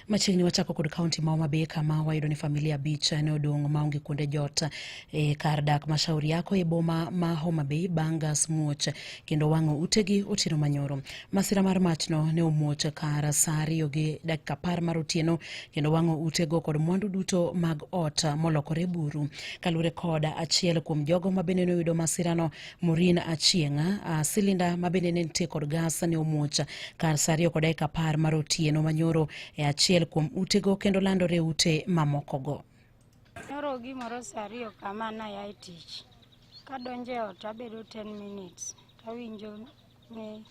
Machiegni wachako kod kaunti ma Homa Bay kama wayudo ni familia 5 ne odong' maonge kuonde jot e kar dak ma Shauri Yako e boma ma Homa Bay bang' gas muoch kendo wang'o utegi otieno manyoro. Masira mar machno ne omuoch kar saa 2:10 mar otieno kendo wang'o utego kod mwandu duto mag ot molokore buru. Kaluwore kod achiel kuom jogo ma bende noyudo masirano, Maureen Achieng', silinda ma bende ne nitie kod gas ne omuoch kar saa 2:10 mar otieno manyoro e achiel kuom utego kendo landore e ute mamokogo. Nyoro gimoro saa 2 kama naya e tich. Kadonjo e ot abedo 10 minutes tawinjo ni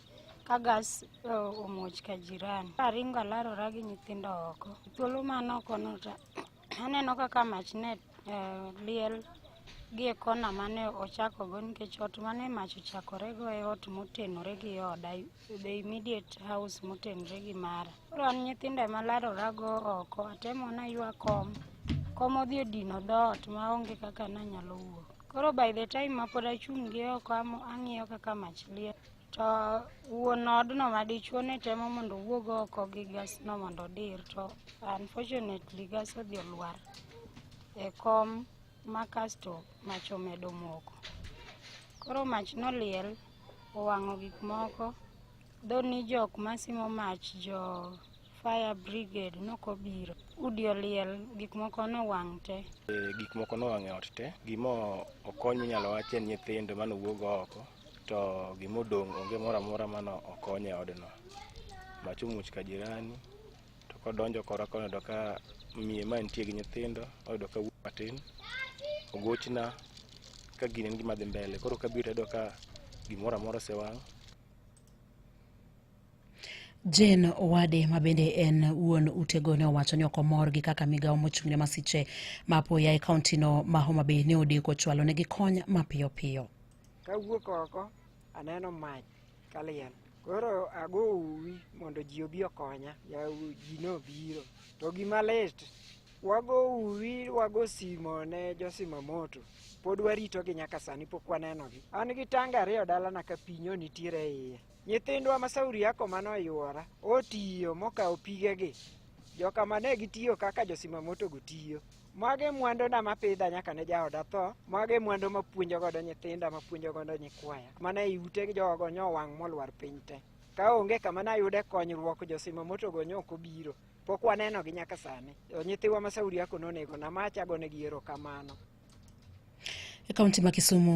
ka gas omuoch ka jirani. Aringo alarora gi nyithindo oko. Thuolo man oko no to aneno kaka mach ne liel gi e kona mane ochakogo nikech ot mane mach ochakorego e ot motenore gi oda, the immediate house motenore gi mara. Koro an nyithindo ema larorago oko, atemo naywa kom, kom odhi odino dhoot maonge kaka nanyalo wuok. Koro by the time mapod achung' gi oko ang'iyo kaka mach liel, to wuon odno madichuo ne temo mondo owuog oko gi gas no mondo odir, to unfortunately gas odhi olwar e kom ma kasto mach omedo moko. Koro mach noliel, owang'o gik moko, dho ni jok masimo mach jo fire brigade nokobiro. Udi oliel, gik moko nowang' te. Gik moko nowang' e ot te. Gima okony minyalo wach en nyithindo manowuog oko, to gimodong' onge moro amora mane okony e odno. Mach omuoch ka jirani, to kodonjo kora koni oyudo ka miyo mantie gi nyithindo, oyudo ka wuoyi matin ogochna ka gini en gima dhi mbele. Koro kabiro tayudo ka gimoro amora osewang'. Jane Owade ma bende en wuon utego ne owacho ni ok omor gi kaka migawo mochung' ne masiche ma apoya e kauntino ma Homa Bay ne odeko chwalo negi kony mapiyo piyo. Kawuok oko aneno mach kaliel. Koro ago uwi mondo ji obi okonya. Ji nobiro. To gima lit, wago uwi, wago simo ne josima moto. Pod waritogi nyaka sani pok wanenogi. An gi tanga 2 dalana ka pi nyo nitiere e iye. Nyithindwa ma Sauri Yako mane oyuora otiyo mokawo pigegi. Joka mane gitiyo kaka josima moto go tiyo. Mage mwandona mapidha nyaka ne jaoda tho. Mage mwandu mapuonjo godo nyithinda, mapuonjo godo nyikwaya. Mana ei ute jogo nyo wang' molwar piny te. Ka onge kama nayude konyruok, josima moto go nyo ok obiro. Pok wanenogi nyaka sani. Nyithiwa ma Sauri Yako nonego na mach, agonegi erokamano. E kaunti ma Kisumu.